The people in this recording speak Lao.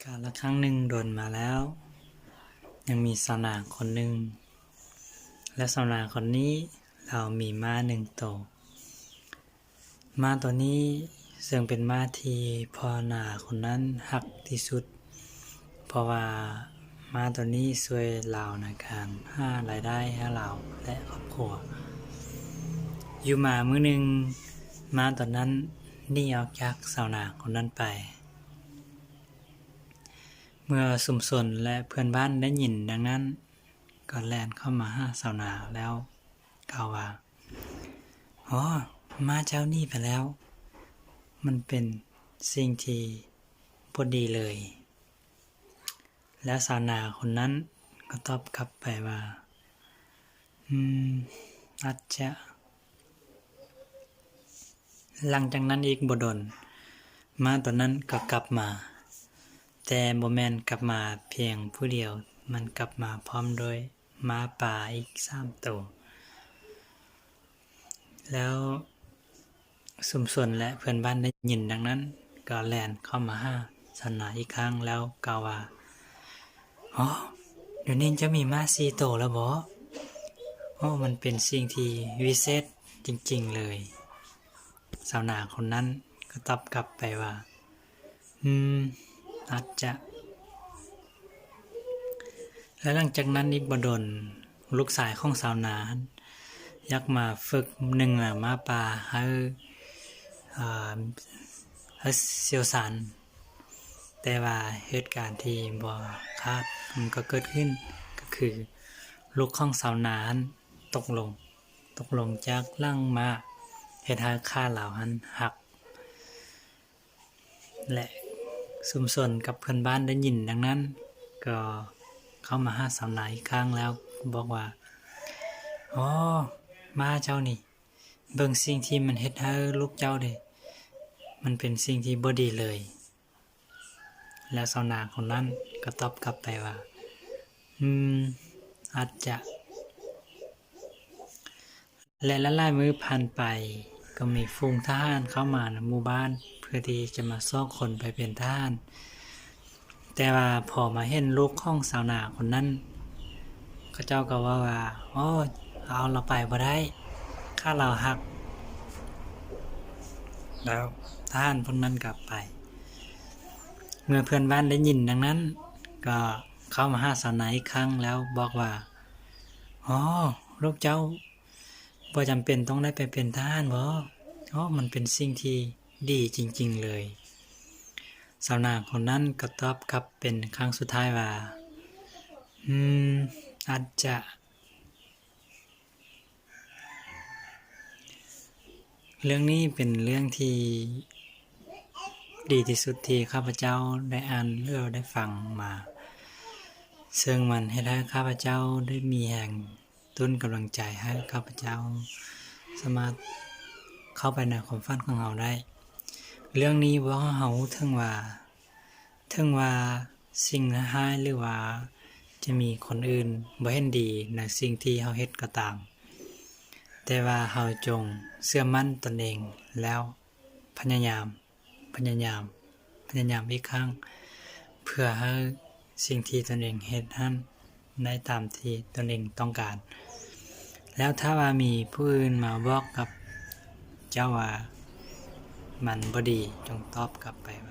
ກາລະຄັ້ງໜຶ່ງດົນມາແລ້ວ ຍັງມີຊາວນາຄົນໜຶ່ງ ແລະ ຊາວນາຄົນນີ້ລາວມີມ້າໜຶ່ງໂຕ. ມ້າໂຕນີ້ເຊິ່ງເປັນມ້າທີ່ພໍ່ນາຄົນນັ້ນຮັກທີ່ສຸດ ເພາະວ່າມ້າໂຕນີ້ຊ່ວຍລາວໃນການຫາລາຍໄດ້ໃຫ້ລາວ ແລະ ຄອບຄົວ. ຢູ່ມາມື້ໜຶ່ງ ມ້າໂຕນັ້ນໜີອອກຈາກຊາວນາຄົນນັ້ນໄປ. ເມື່ອຊຸມຊົນ ແລະ ເພື່ອນບ້ານໄດ້ຍິນດັ່ງນັ້ນ ກໍແລ່ນເຂົ້າມາຫາຊາວນາແລ້ວກ່າວວ່າ, ອໍ ມ້າເຈົ້າໜີໄປແລ້ວ, ມັນເປັນສິ່ງທີ່ບໍ່ດີເລີຍ. ແລ້ວຊາວນາຄົນນັ້ນກໍຕອບກັບໄປວ່າ, ອືມ ອາດຈະ. ຫຼັງຈາກນັ້ນອີກບໍ່ດົນ, ມ້າໂຕນັ້ນກໍກັບມາ, ແຕ່ບໍ່ແມ່ນກັບມາພຽງຜູ້ດຽວ, ມັນກັບມາພ້ອມດ້ວຍມ້າປ່າອີກສາມໂຕ. ແລ້ວຊຸມຊົນ ແລະ ເພື່ອນບ້ານໄດ້ຍິນດັ່ງນັ້ນ ກໍແລ່ນເຂົ້າມາຫາຊາວນາອີກຄັ້ງ ແລ້ວກ່າວວ່າ, ອໍ ດຽວນີ້ເຈົ້າມີມ້າສີ່ໂຕແລ້ວບໍ? ອໍ ມັນເປັນສິ່ງທີ່ວິເສດຈິງໆເລີຍ. ຊາວນາຄົນນັ້ນກໍຕອບກັບໄປວ່າ, ອືມ ອາດຈະ. ແລະ ຫຼັງຈາກນັ້ນອີກບໍ່ດົນ, ລູກຊາຍຂອງຊາວນາຫັ້ນຢາກມາຝຶກໜຶ່ງນາມ້າປ່າໃຫ້ ເອີ ໃຫ້ຊ່ຽວຊານ, ແຕ່ວ່າເຫດການທີ່ບໍ່ຄາດມັນກໍເກີດຂຶ້ນ, ກໍຄືລູກຂອງຊາວນາຫັ້ນຕົກລົງ, ຕົກລົງຈາກຫຼັງມ້າ, ເຮັດໃຫ້ຂາລາວຫັ້ນຫັກ. ແລະ ຊຸມຊົນກັບເພື່ອນບ້ານໄດ້ຍິນດັ່ງນັ້ນ ກໍເຂົ້າມາຫາຊາວນາອີກຄັ້ງ ແລ້ວບອກວ່າ, ອໍ ມ້າເຈົ້ານີ້, ເບິ່ງສິ່ງທີ່ມັນເຮັດໃຫ້ລູກເຈົ້າເດ, ມັນເປັນສິ່ງທີ່ບໍ່ດີເລີຍ. ແລ້ວຊາວນາຄົນນັ້ນກໍຕອບກັບໄປວ່າ, ອືມ ອາດຈະ. ແລະ ຫຼາຍໆມື້ຜ່ານໄປ, ກໍມີຝູງທະຫານເຂົ້າມາໃນໝູ່ບ້ານ ເພື່ອທີ່ຈະມາຊອກຄົນໄປເປັນທະຫານ. ແຕ່ວ່າພໍມາເຫັນລູກຂອງຊາວນາຄົນນັ້ນ, ເຂົາເຈົ້າກໍເວົ້າວ່າ, ໂອ້, ເອົາລາວໄປບໍ່ໄດ້, ຂາລາວຫັກ. ແລ້ວທະຫານພວກນັ້ນກໍໄປ. ເມື່ອເພື່ອນບ້ານໄດ້ຍິນດັ່ງນັ້ນ, ກໍເຂົ້າມາຫາຊາວນາອີກຄັ້ງ ແລ້ວບອກວ່າ, ອໍ ລູກເຈົ້າ ບໍ່ຈຳເປັນຕ້ອງໄດ້ໄປເປັນທະຫານບໍ? ອໍ ມັນເປັນສິ່ງທີ່ດີຈິງໆເລີຍ. ຊາວນາຄົນນັ້ນກໍຕອບກັບເປັນຄັ້ງສຸດທ້າຍວ່າ, ອືມ ອາດຈະ. ເລື່ອງນີ້ເປັນເລື່ອງທີ່ດີທີ່ສຸດທີ່ຂ້າພະເຈົ້າໄດ້ອ່ານ ຫຼື ໄດ້ຟັງມາ, ເຊິ່ງມັນເຮັດໃຫ້ຂ້າພະເຈົ້າໄດ້ມີແຮງ ຕຸ້ນກຳລັງໃຈໃຫ້ຂ້າພະເຈົ້າສາມາດເຂົ້າໄປໃນຄວາມຝັນຂອງເຮົາໄດ້. ເລື່ອງນີ້ເວົ້າໃຫ້ເຮົາຮູ້ເຖິງວ່າ, ເຖິງວ່າສິ່ງຮ້າຍໆ ຫຼືວ່າຈະມີຄົນອື່ນບໍ່ເຫັນດີໃນສິ່ງທີ່ເຮົາເຮັດກໍຕາມ, ແຕ່ວ່າເຮົາຈົ່ງເຊື່ອໝັ້ນຕົນເອງ ແລ້ວພະຍາຍາມ ພະຍາຍາມ ພະຍາຍາມອີກຄັ້ງ ເພື່ອໃຫ້ສິ່ງທີ່ຕົນເອງເຮັດຫັ້ນໄດ້ຕາມທີ່ຕົນເອງຕ້ອງການ. ແລ້ວຖ້າວ່າມີຜູ້ອື່ນມາບອກກັບເຈົ້າວ່າມັນບໍ່ດີ, ຈົ່ງຕອບກັບໄປວ່າ